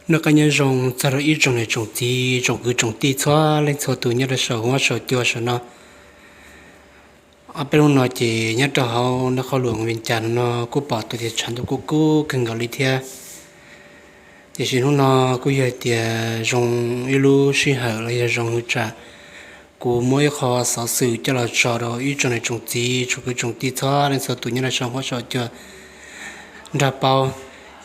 Noj qab nyob zoo txog rau ib tsoom niam tsoom txiv tsoom kwv tsoom tij txhua leej txhua tus nyob rau saum huab saum cua saum no. Ob peb hnub no ces nyob rau hauv nrob qhov luam Vias Cas no kuj pom tau tias tshav ntuj kuj kub kawg nkaus li thiab. Tiam sis hnub no kuj yog tias zoo ib lub sij hawm los yog zoo hwv tsam kuv muab ib qho xov xwm coj los tso rau ib tsoom niam tsoom txiv tsoom kwv tsoom tij txhua leej txhua tus nyob rau saum huab saum cua nrog paub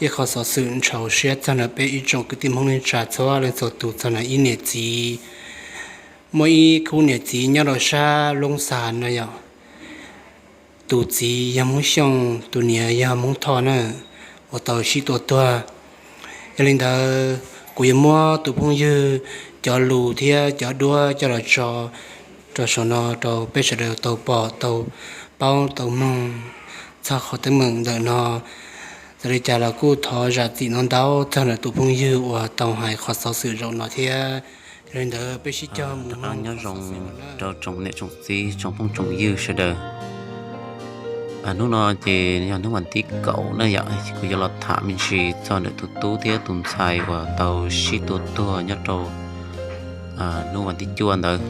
ib qho xov xwm ntxhov siab txog ntawm peb ib tsoom kwv tij Hmoob neej tsa txhua leej txhua tus txog ntawm ib niam txiv. Muaj ib khub niam txiv nyob rau sab Loob Xas no yog tus txiv yog Hmoob Xyooj, tus niam yog Hmoob Thoj na, uas tau sib tua tuag. Yog li ntawd kuv yuav muab tus phooj ywg cov lus thiab cov duab coj los tso rau saum no rau peb sawv daws tau pom tau paub tau mloog txog qhov teeb meem ntawm no. Txawm li cas los kuj thov zam txim ntau ntau txog ntawm tus phooj ywg uas tau hais qhov xov xwm zaum no thiab. Yog li ntawd peb sib cog mus nyob zoo rau tsoom niam tsoom txiv tsoom phooj tsoom ywg sawv daws. Hnub no ces yog hnub vas thib kaum na yom, kuv yuav los tham me ntsis txog ntawm tus tub thiab tus ntxhais uas tau sib tua tuag nyob rau hnub vas thib cuaj ntawd.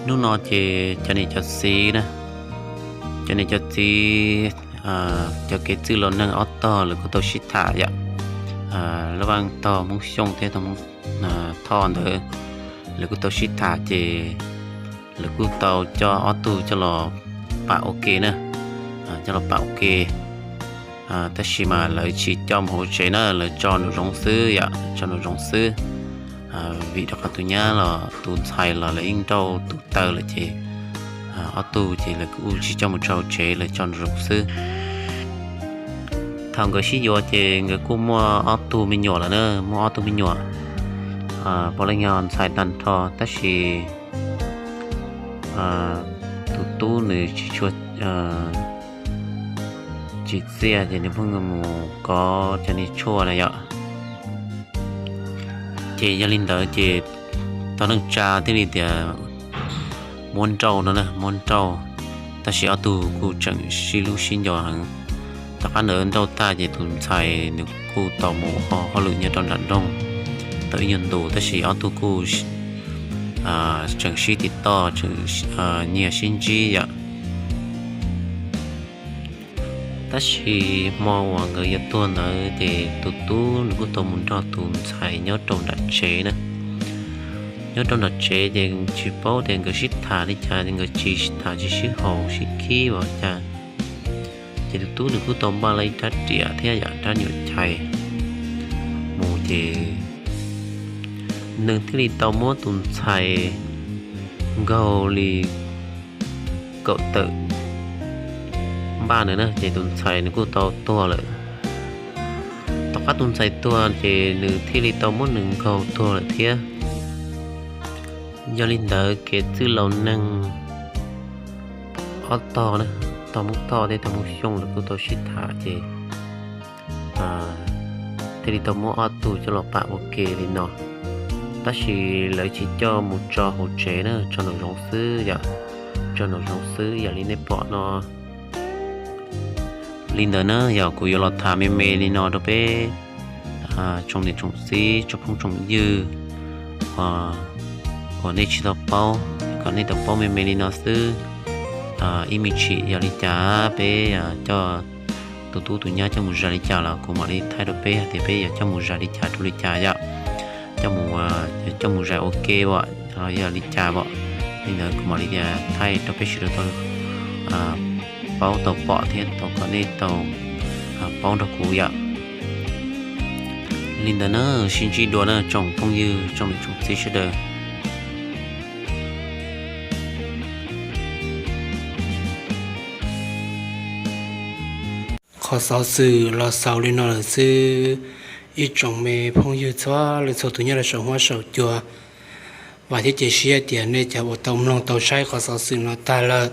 Hnub no ces cov niam cov txiv na, cov niam cov txiv, cov kev txwj laus neeg ob tog lawv kuj tau sib tham yom. Laj Vaj tog Hmoob Xyooj thiab tog Hmoob Thoj ntawd lawv kuj tau sib tham ces lawv kuj tau coj ob tug coj los pam ua ke na, coj los pam ua ke. Tab sis mas lawv tsis coj mus hauv tsev na, lawv tso nraum zoov xwb yom, tso nraum zoov xwb. Vim rau qhov tus nyab los tus ntxhais los lawv yeej nrauj tus taw lawm ces ob tug ces lawv kuj tsis coj mus tso hauv tsev, lawv tso nraum zoov xwb. Thaum nkawd sib yuav ces nkawd kuj muaj ob tug me nyuam lawm na, muaj ob tug me nyuam, puav leej yog ntxhais tag nrho tab sis tus tub nws tsis tshua tsim txiaj ces nws pheej mus kov cov niag tshuaj na yom. Ces yog li ntawd ces tog neej tsa thiaj li tias muab nrauj no na, muab nrauj, tab sis ob tug kuj tseem sib hlub sib nco heev. Tom qab ntawd nrauj tag ces tus ntxhais nws kuj tau mus ua hauj lwm nyob rau nram nroog tau ib nyuag ntus, tab sis ob tug kuj tseem sib tiv toj, tseem nyiag sib ntsib yom. Tab sis hmo uas nkawd yuav tuag ntawd ces tus tub nws kuj tau mus nrog tus ntxhais nyob rau nram tsev na. Nyob rau nram tsev ces tsis paub tias nkawd sib tham li cas, nkawd tsis sib tham tsis sib haum sib khib los cas. Ces tus tub nws kuj tau npaj lawm ib rab riam thiab yam rab nyuam chais mus ces nws thiaj li tau muab tus ntxhais nkaug li kaum tawm npaj nws na, ces tus ntxhais nws kuj tau tuag lawm. Tom qab tus ntxhais tuag ces nws thiaj li tau muab nws nkaug tuag lawm thiab. Yog li ntawd kev txwj laus neeg ob tog, tog Hmoob Thoj thiab tog Hmoob Xyooj lawv kuj tau sib tham ces thiaj li tau muab ob tug coj los pam ua ke li no. Tab sis lawv tsis coj mus tso hauv tsev na, tso nraum zoov xwb yom, tso nraum zoov xwb yam li nej pom no. Li ntawd na yog kuv yuav los tham me me li no rau peb tsoom niam tsoom txiv tsoom phooj tsoom ywg uas nej tsis tau paub, kom nej tau paub me me li no xwb. Ib me chim yog li cas peb coj tus tub tus nyab coj mus zais li cas los kuv mam li thaij rau peb hais tias peb yuav coj mus zais li cas rau li cas yom, coj mus, coj mus zais ua ke as los yog li cas as. Li ntawd kuv mam li thaij rau peb sawv daws tau paub tau pom thiab tau kom nej tau paub nrog kuv yom. Li ntawd na, sib ntsib dua na tsoom phooj ywg tsoom niam tsoom txiv sawv daws. Qhov xov xwm los xaus li no lawm xwb. Ib tsoom me phooj ywg txhua leej txhua tus nyob rau saum huab saum cua, vam thiab cia siab tias nej cov uas tau mloog tau saib qhov xov xwm no tag lawm,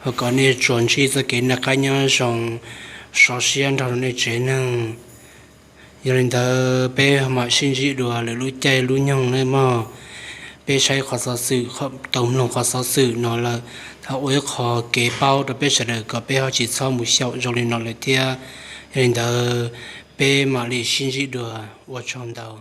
ho kom nej tsuas ntsib txoj kev noj qab nyob zoo, sov siab nrog rau nej tsev neeg. Yog li ntawd peb mam sib ntsib dua lwm lub caij lub nyoog na mog. Peb saib qhov xov xwm, tau mloog qhov xov xwm no lawm, thov ua ib qho kev paub rau peb sawv daws kom peb ho tsis txhob mus xyaum zoo li no lawm thiab. Yog li ntawd Peb mam li sib ntsib dua, ua tsaug ntau.